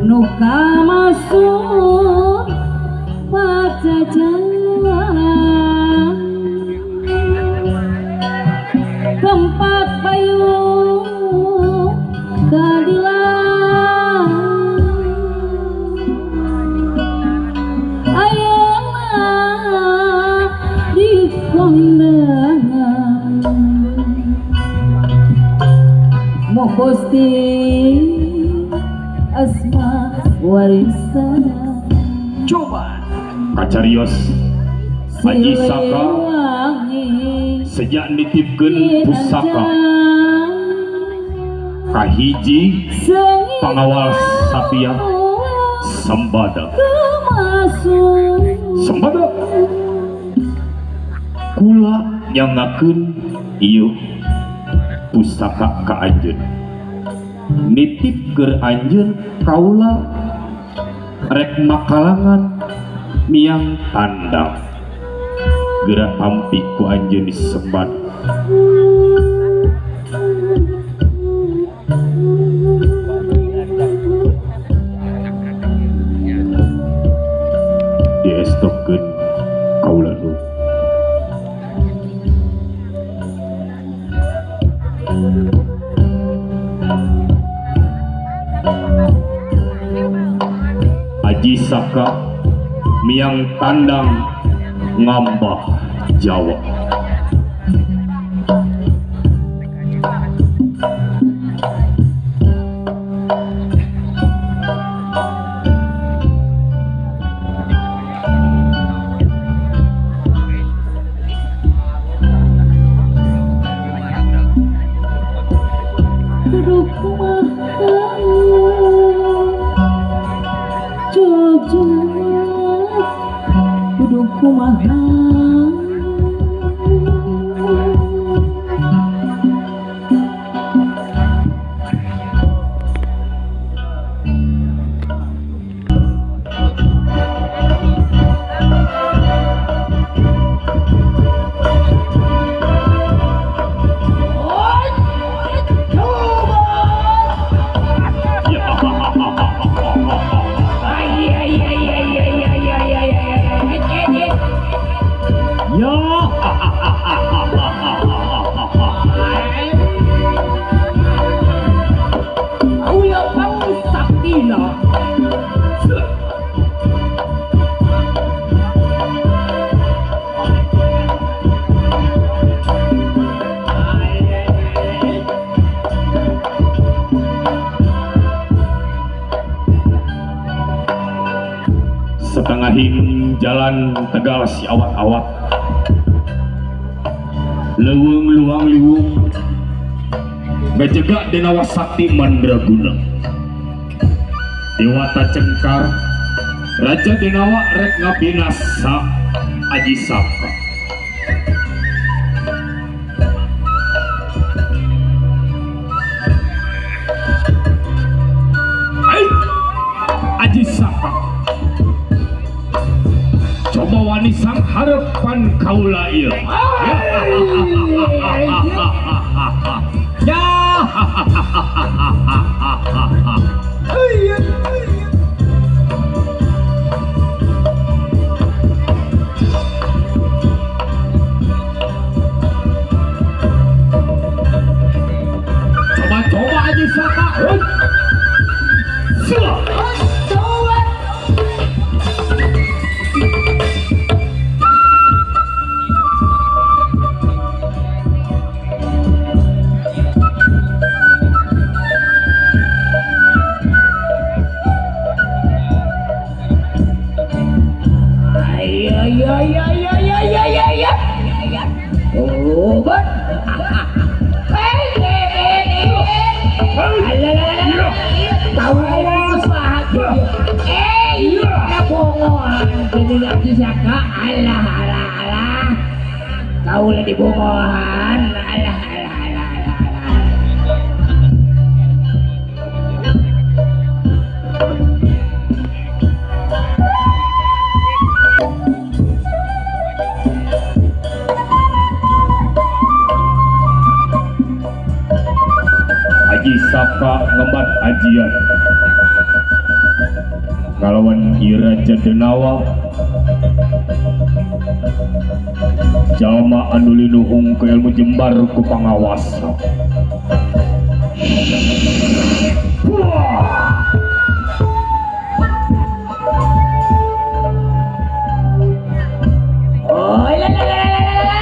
Nu kamasuk Pajajaran tempat payung keadilan ayeuna di kondangan Moh Gusti asma warisan. Coba kacarios Aji Saka sejak nitipkeun pusaka kahiji pangawal satya Sembada. Sembada kula nyangakeun ieu pusaka ka anjeun, nitip keur anjeun kaula rek makalangan miang tandang geura tampi ku anjeun disembat. Diestokeun kaula nu Aji Saka miang tandang ngambah Jawa. Setengahing jalan Tegal si awat-awat leuweung luang liwung ngajegak Denawa Sakti Mandraguna. Dewata Cengkar Raja Denawa rek ngabinasa Aji Saka. Ai Aji Saka coba wani sang harapan kaula ieu. Ya. Coba-coba Aji Saka. Alah dibohongan, alah alah alah alah alah. Aji Saka ngembat ajian ngalawan Ki Raja Denawa jalma anu linuhung ku ilmu jembar ku pangawasa. Oh, la la la la la la.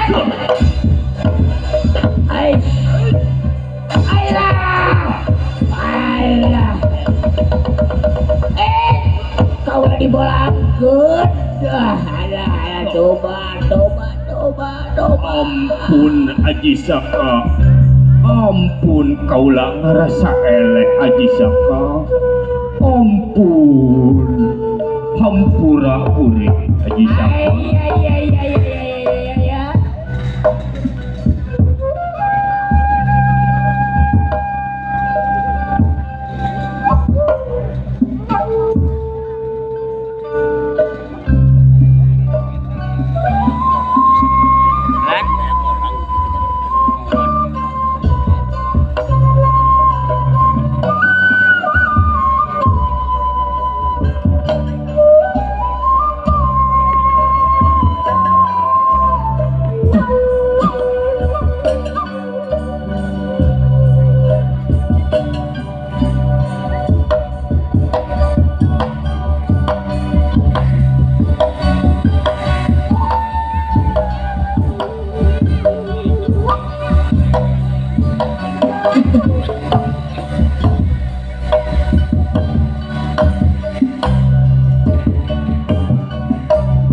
Ai. Alah. Eh, kau di bolangkeun. Alah, alah, coba, coba, coba, coba. Ampun Aji Saka. Ampun kaula ngarasa eleh Aji Saka. Ampun. Hampura kuring Aji Saka. Ay, ay, ay, ay, ay, ay.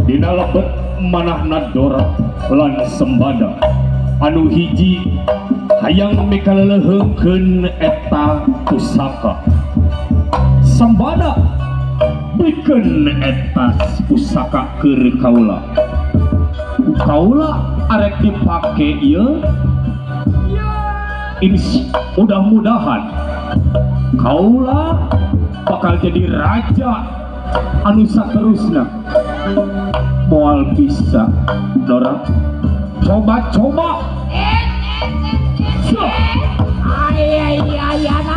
Dina lebet manahna Dora lan Sembada anu hiji hayang mikaleuleheungkeun eta pusaka. Sembada bikeun eta pusaka keur kaula. Ku kaula arek dipake ieu. Mudah-mudahan kaula bakal jadi raja anu saterusna. Moal bisa Dora, coba-coba. Ay, ay, ay, ay.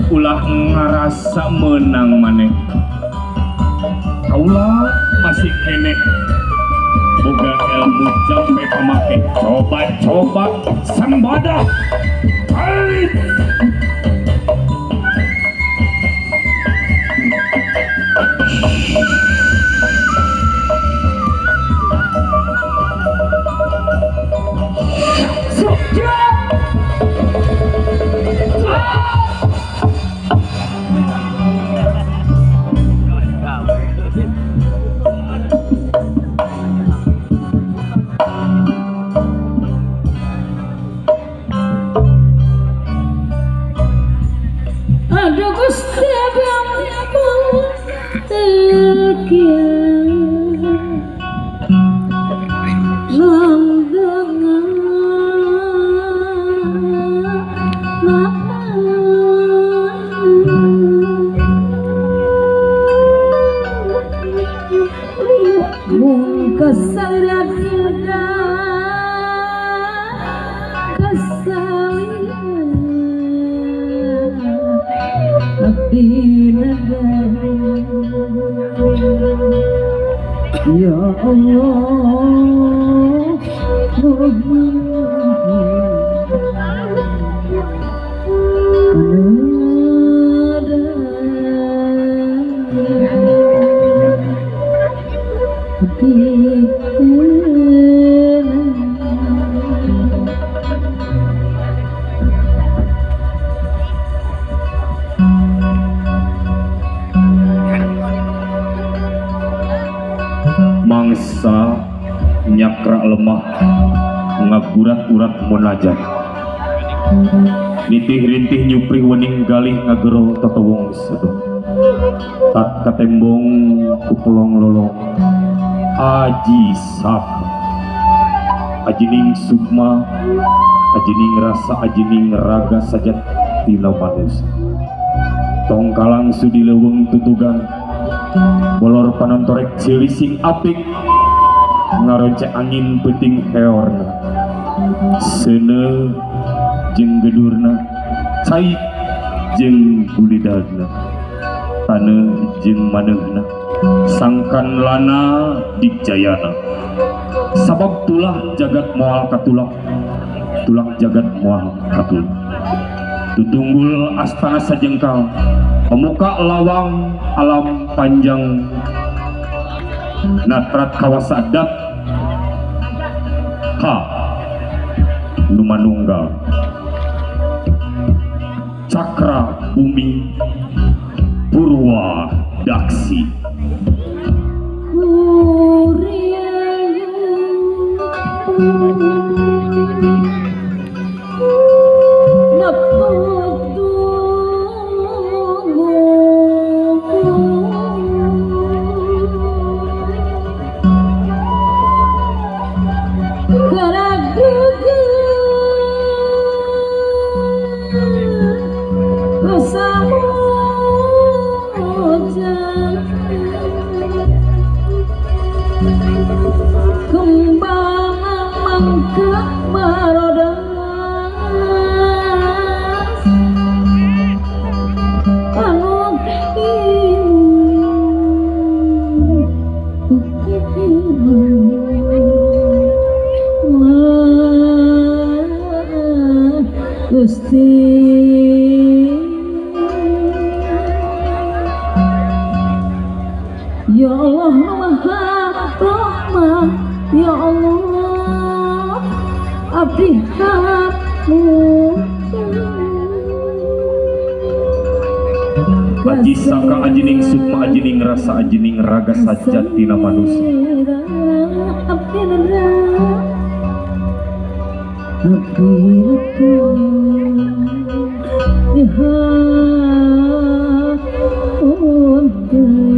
Ulah ngarasa menang maneh. Kaula masih keneh boga ilmu jampe pamake. Coba-coba Sembada. Hai. Aduh Gusti ampun tekian Ya Allah, Mangsa nyakra lemah ngagurat-urat munajat nitih rintih nyuprih wening galih ngagero tetewong seduh tat katembong kupulong lolong aji saka ajining sukma ajining rasa ajining raga sajatina manusia tongkalang sudi leuweung tutugan bolor panontorek cilising apik ngaronce angin peuting heorna seuneu jeung gedurna cai jeung gulidagna taneuh jeung maneuhna sangkan lana dijayana sabab tulah jagat moal katulak tulak jagat moal katulak tutunggul astana sajengkal pemuka lawang alam panjang natrat kawasa dat ka numanunggal cakra bumi purwa daksi. Kembang mangka marodas anu Gusti Ya Allah Maha Rahman Ya Allah abdi hammu Aji saka ajining sukma ajining rasa ajining raga sajatina manusia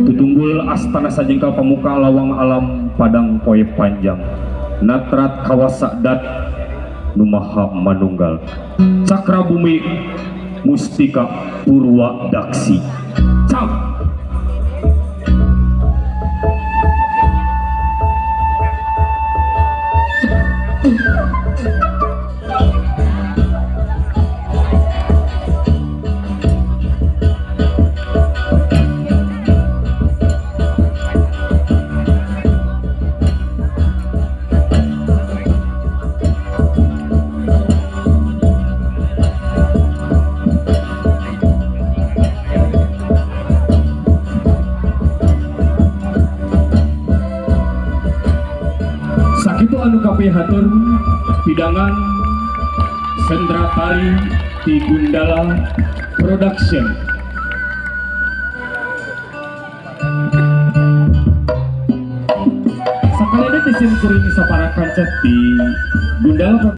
Tutunggul astana sajengkal pemuka lawang alam padang poe panjang natrat kawasa dat numaha manunggal cakra bumi mustika purwa daksi cap. Sakitu anu kapihatur pidangan Sendra Tari di Gundala Production. Sakali deui sim kuring sapara kanca di Gundala.